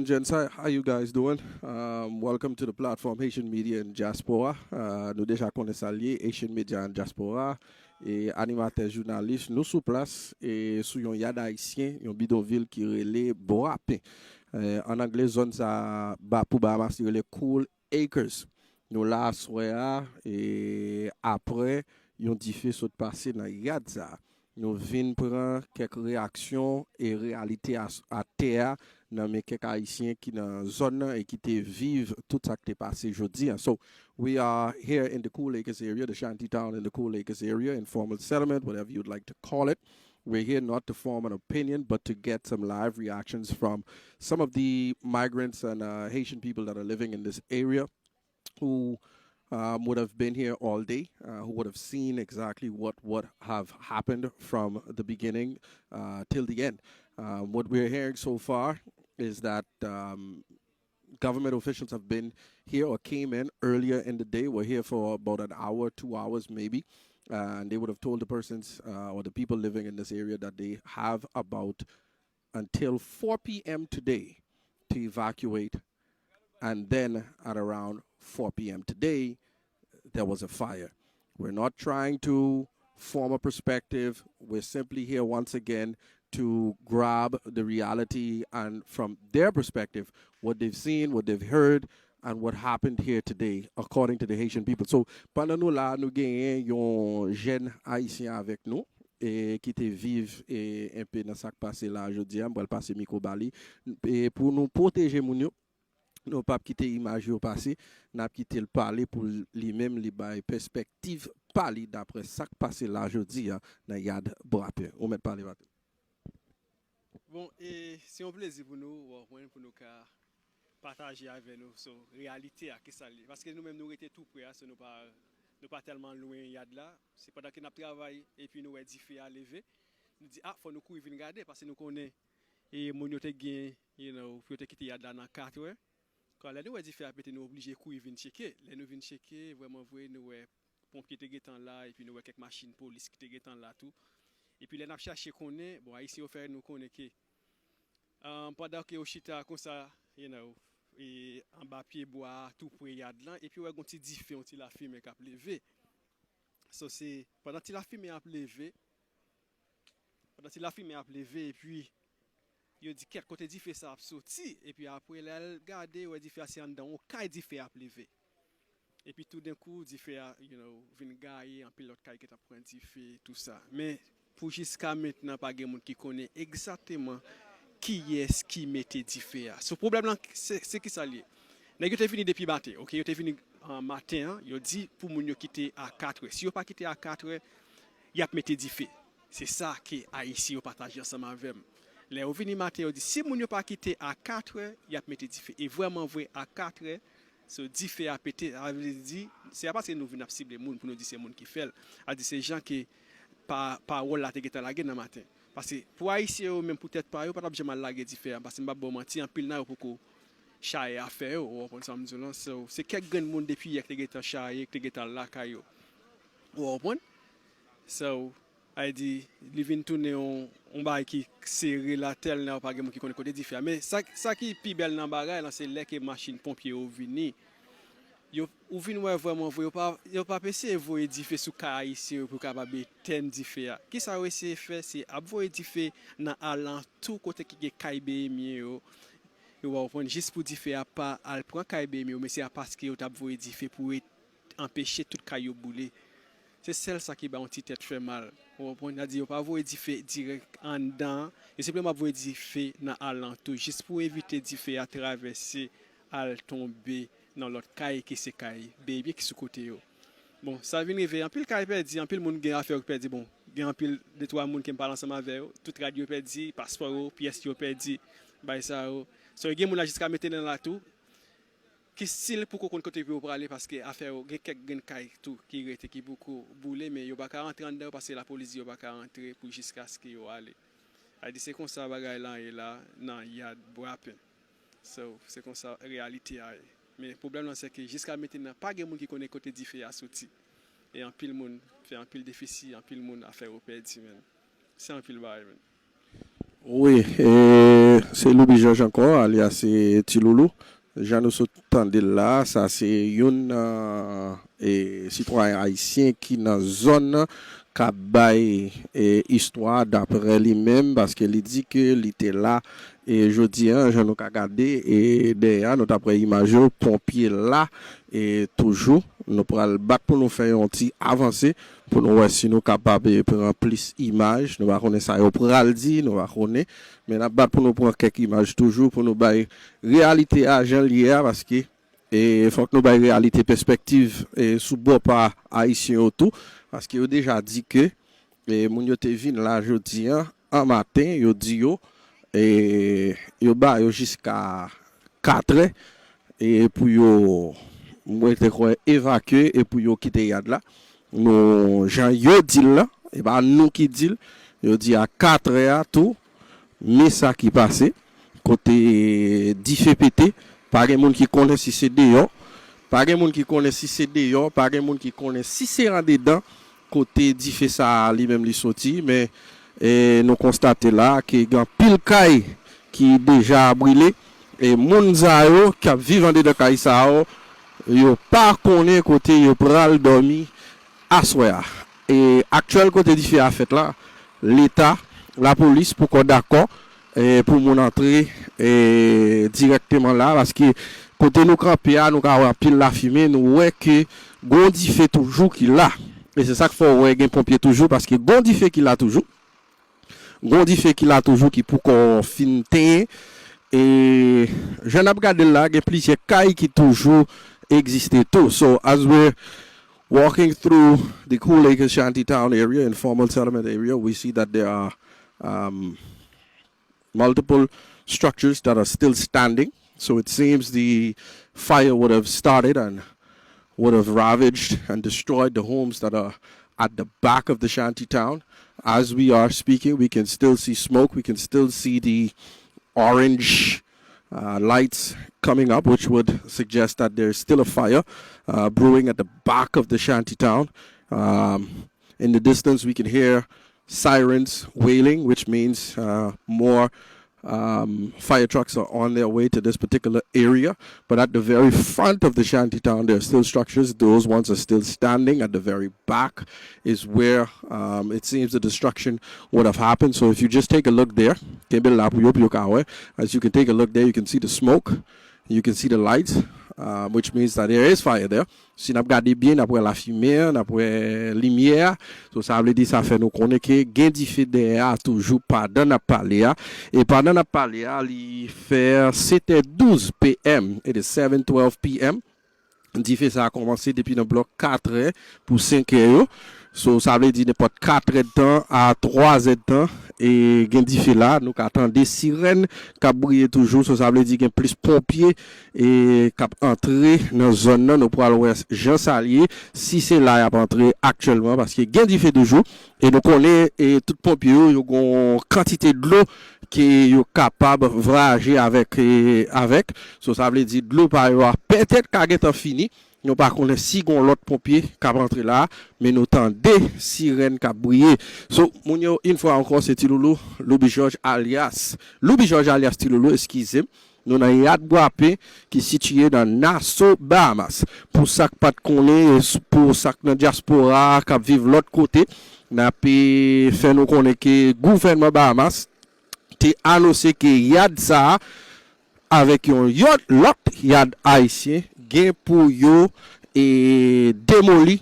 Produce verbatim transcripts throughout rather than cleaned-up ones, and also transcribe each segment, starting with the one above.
Gents, how, how you guys doing? Um, welcome to the platform Haitian Media and Diaspora. Uh, nou deja konnen sa l ye, Haitian Media and Diaspora. E animatè, jounalis, nou sou plas e sou yon yad ayisyen, yon bidonvil ki rele Bwapen. Eh, an anglè, zòn sa ba, pou Bahamas, li rele Cool Acres. Nou la aswè a, e apre yon dife sot pase nan yad sa, nou vin pran kèk reyaksyon e reyalite a, atè a, nan men kèk Ayisyen ki nan zòn nan e ki te viv tout sa k te pase jodi a. So, we are here in the Cool Acres area, the shanty town in the Cool Acres area, informal settlement, whatever you'd like to call it. We're here not to form an opinion, but to get some live reactions from some of the migrants and uh, Haitian people that are living in this area who um, would have been here all day, uh, who would have seen exactly what would have happened from the beginning uh, till the end. Um, what we're hearing so far is that um, government officials have been here or came in earlier in the day, were here for about an hour, two hours maybe, uh, and they would have told the persons uh, or the people living in this area that they have about until four p.m. today to evacuate. And then at around four p.m. today, there was a fire. We're not trying to form a perspective. We're simply here once again to grab the reality and from their perspective, what they've seen, what they've heard, and what happened here today, according to the Haitian people. So, pandan nou la, nou genyen yon jèn ayisyen avèk nou e ki te viv e, enpe nan sa k pase la jodi a. M pral pase mikwo ba li. E pou nou pwoteje moun yo, nou p ap kite imaj yo pase, n ap kite l pale pou li menm, li bay pèspektiv pa li dapre sa k pase la jodi a nan yad Bwapen. Ou mèt pale, Bwapen. Bon, e se yon plezi pou nou, w konprann, pou nou ka pataje avè nou so reyalite a, kisa l ye. Paske nou menm nou rete tou pre a, so nou pa, nou pa tèlman lwen yad la. Se pandan ke n ap travay epi nou wè dife a leve, nou di, a, fò nou kouri vin gade, paske nou konnen e moun yo te gen, you know, pou yo te kite yad la nan katrè. Kan lè nou wè dife a pete, nou oblije kouri vin tcheke. Lè nou vin tcheke, vrèman vre, nou wè ponpye te gentan la, epi nou wè kèk machin polis ki te gentan la tou. Epi lè n ap chache konnen, bon, Ayisyen yo fè nou konnen ke um, pandan ke yo chita konsa, you know, e anba pye bwa a, tou pre yad lan, epi yo wè gon ti dife, yon ti lafimen k ap leve. So se pandan ti lafimen ap leve, pandan ti lafimen ap leve, epi yo di kèt kote dife sa ap soti, epi apre lè al gade, yo wè dife a se anndan yon kay dife ap leve. Epi toudenkou, dife a, you know, vin gaye, anpil lòt kay ki t ap pran dife, tou sa. Men, pou jiska mentnan, pa gen moun ki konnen egzakteman kiyès ki mete dife a. So, pwoblèm lan, se, se kisa l ye? Nèg yo te vini depi maten, oke? Yo te vini an maten an, yo di pou moun yo kite a katrè. Si yo pa kite a katrè, y ap mete dife. Se sa ke Ayisyen yo pataje ansanm avè m. Lè yo vini maten, yo di si moun yo pa kite a katrè, y ap mete dife. E vrèman vre, a katrè, so, dife a pete, sa vle di, se pa paske nou vin ap sible moun pou nou di se moun ki fè l. A di se jan ke pa, pawòl la te gentan lage nan maten. Paske pou Ayisyen yo menm pou tèt pa yo, pa t ap janm al lage dife a. Paske m p ap ba w manti, anpil nan yo poko chaye afè yo, ou konprann sa m di w lan. So, se kèk grenn moun depi yè ki te gentan chaye, ki te gentan al lakay yo. Ou konprann? So, sa vle di, li vin tounen yon, yon bagay ki sere la, tèlman pa gen moun ki konnen kote dife a. Men sa, sa ki pi bèl nan bagay lan, se lè ke machin ponpye yo vini. Yo, ou vin wè vrèman vre, yo pa, yo p ap eseye voye dife sou kay Ayisyen yo pou yo kapab etenn dife a. Kisa yo eseye fè? Se ap voye dife nan alantou kote ki gen kay beyemye yo. Ou konprann, jis pou dife a pa al pran kay beyemye yo, men se a paske yo t ap voye dife pou et- anpeche tout kay yo boule. Se sèl sa ki ba yon ti tèt fè mal. Ou konprann? Sa di yo pa voye dife dirèk anndan an, yo senpleman ap voye dife nan alantou, jis pou evite dife a travèse al tonbe nan lòt kay ki se kay bebyen ki sou kote yo. Bon, sa vin rive, anpil kay pèdi, anpil moun gen afè yo ki pèdi. Bon, gen anpil, de twa moun ke m pale ansanm avè yo, tout rad yo pèdi, paspò yo, pyès yo pèdi, bagay sa yo. So, gen moun la jiska mentnan la tou, ki still poko konn kote pou yo prale, paske afè yo, gen kèk grenn kay tou ki rete, ki poko boule, men yo pa ka rantre anndan yo paske lapolis di yo pa ka rantre pou jiskaske yo ale. Sa di se konsa bagay lan ye la nan yad Bwapen. So, se konsa reyalite a ye. Men pwoblèm lan se ke jiska mentnan pa gen moun ki konnen kote dife a soti. E anpil moun fè anpil defisi, anpil moun afè yo pèdi, men. Se anpil bagay, men. Wi, e, Se Loubi Jòj ankò, alyas, e, Ti Loulou. Jan nou sot tande l la, sa se youn nan, e, sitwayen ayisyen ki nan zòn nan k ap bay, e, istwa daprè li menm, paske li di ke li te la, e, jodi a, jan nou ka gade, e, dèyè a, nou t ap wè imaj yo, ponpye la, e, toujou. Nou pral bat pou nou fè yon ti avanse, pou nou wè si nou kapab, e, pran plis imaj. Nou pa konnen sa yo pral di, nou pa konnen. Men n ap bat pou nou pran kèk imaj toujou, pou nou bay reyalite a jan l ye a, paske, e, fòk nou bay reyalite pèspektiv, e, sou bò pa ayisyen yo tou, paske yo deja di ke, e, moun yo te vin la jodi a, an maten, yo di yo, e, yo ba yo jiska katrè, e, pou yo, mwen te kwè, evakye e pou yo kite yad la. Nou, jan yo di l la, e pa nou ki di l, yo di a katrè a tou, men sa ki pase, kote dife pete, pa gen moun ki konnen si se deyò, pa gen moun ki konnen si se deyò, pa gen moun ki konnen si se andedan, kote dife sa a li menm li soti, men, e, nou konstate la ke gen anpil kay ki deja brile, e moun sa yo k ap viv andedan kay sa yo, yo pa konnen kote yo pral dòmi aswè a. E aktyèl kote dife a fèt la, Leta, lapolis poko dakò, e, pou moun antre, e, dirèkteman la, paske kote nou kanpe a, nou ka wè anpil lafimen, nou wè ke gon dife toujou ki la. E se sa k fè w wè gen ponpye toujou, paske gon dife ki la toujou. Gon dife ki la toujou, ki poko fin tenyen. E jan n ap gade l la, gen plizyè kay ki toujou egziste tou. So, as we're walking through the Cool Acres Shantytown area, informal settlement area, we see that there are, um, multiple structures that are still standing. So it seems the fire would have started and would have ravaged and destroyed the homes that are at the back of the shanty town. As we are speaking, we can still see smoke. We can still see the orange, uh, lights coming up, which would suggest that there's still a fire, uh, brewing at the back of the shanty town. Um, in the distance, we can hear sirens wailing, which means, uh, more, um, fire trucks are on their way to this particular area. But at the very front of the shanty town, there are still structures. Those ones are still standing. At the very back is where, um, it seems the destruction would have happened. So if you just take a look there, kenbe la pou yo, pou yo ka wè. As you can take a look there, you can see the smoke. You can see the lights, uh, which means that there is fire there. Si n ap gade byen, n ap wè lafimen an, n ap wè limyè a. So, sa vle di, sa fè nou konnen ke gen dife dèyè a toujou pandan n ap pale a. E pandan n ap pale a, li fè sèt è douz P M. It is seven twelve P M. Dife sa a kòmanse depi nan blòk katrè pou senkè yo. So, sa vle di nenpòt katrè d tan a twazè d tan, e gen dife la. Nou ka tande sirèn k ap briye toujou. So, sa vle di gen plis ponpye, e k ap antre nan zòn nan. Nou pral wè jan sa l ye, si se la y ap antre aktyèlman, paske gen dife toujou. E nou konnen, e tout ponpye yo, yo gon kantite dlo ke yo kapab vwayaje avèk, e, avèk. So, sa vle di dlo pa yo a petèt ka gentan fini. Nou pa konnen si gon lòt ponpye k ap antre la, men nou tande sirèn k ap briye. So, moun yo, yon fwa ankò, se Ti Loulou, Loubi Jòj alyas, Loubi Jòj alyas Ti Loulou, eskize m. Nou nan Yad Bwapen ki sitiye nan Nassau, Bahamas. Pou sa k pa t konnen, e s-, pou sa k nan dyaspora a, k ap viv lòt kote, n ap, e, fè nou konnen ke gouvènman Bahamas te anonse ke yad sa a, avèk yon yòt, lòt yad ayisyen, gen pou yo, e, demoli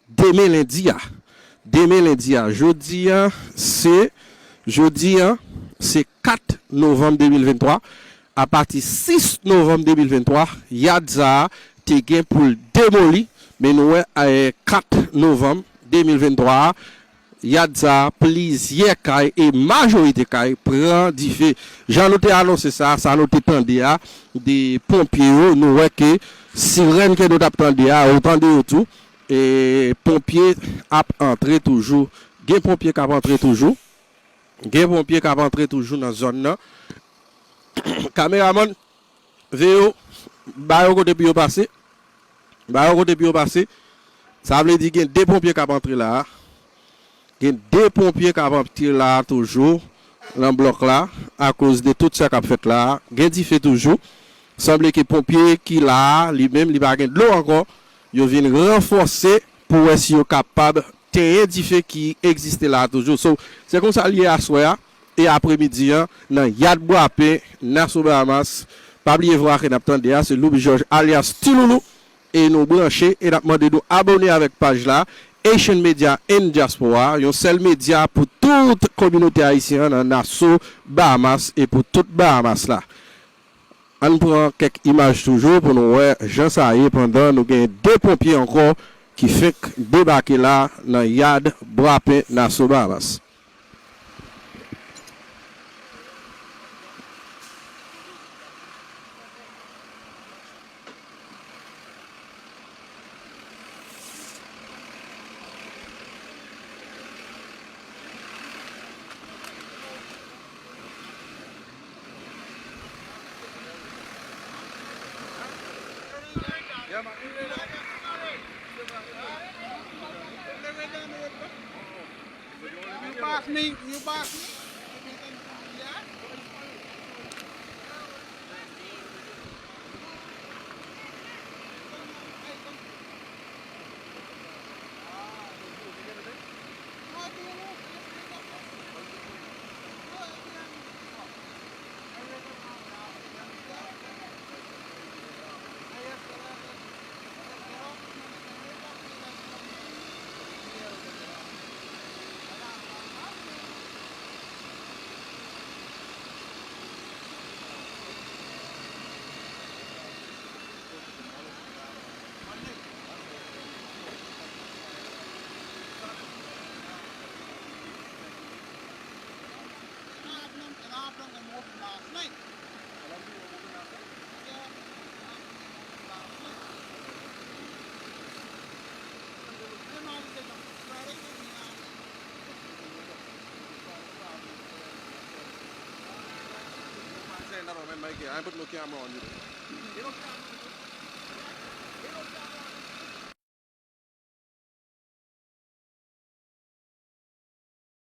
demen lendi a. Demen lendi a. Jodi a, se, jodi a, se kat novanm de mil venntwa. Apati sis novanm de mil venntwa, yad sa a te gen pou l demoli. Men nou wè, e, kat novanm de mil venntwa a, yad sa a, plizyè kay e majorite kay pran dife. Jan nou te anonse sa, sa nou te tande a, de ponpye yo, nou wè ke sirèn ke nou t ap tande a, ou tande yo tou. E ponpye ap antre toujou. Gen ponpye k ap antre toujou. Gen ponpye k ap antre toujou nan zòn nan. Kameramann, veye yo, ba yo kote pou yo pase. Ba yo kote pou yo pase. Sa vle di gen de ponpye k ap antre la a. Gen de ponpye k ap antre la a toujou. Nan blòk la, akoz de tout sa k ap fèt la, gen dife toujou. Sanble ke ponpye ki la a, li menm, li pa gen dlo ankò. Yo vin ranfòse pou wè si yo kapab tenyen dife ki egziste la a toujou. So, se konsa l ye aswè a e apremidi an nan Yad Bwapen, Nassau Bahamas. Pa bliye vwa ke n ap tande a, se Loubi Jòj alyas Ti Loulou. E nou branche e n ap mande nou abòne avèk paj la, Haitian Media in Diaspora, yon sèl medya pou tout kominote ayisyen an nan Nassau, Bahamas e pou tout Bahamas la. Ann pran kèk imaj toujou pou nou wè jan sa ye pandan nou gen de ponpye ankò ki fenk debake la nan Yad Bwapen, Nassau Bahamas. You pass me, you pass me. Saying that on my mic here. I put no camera on you.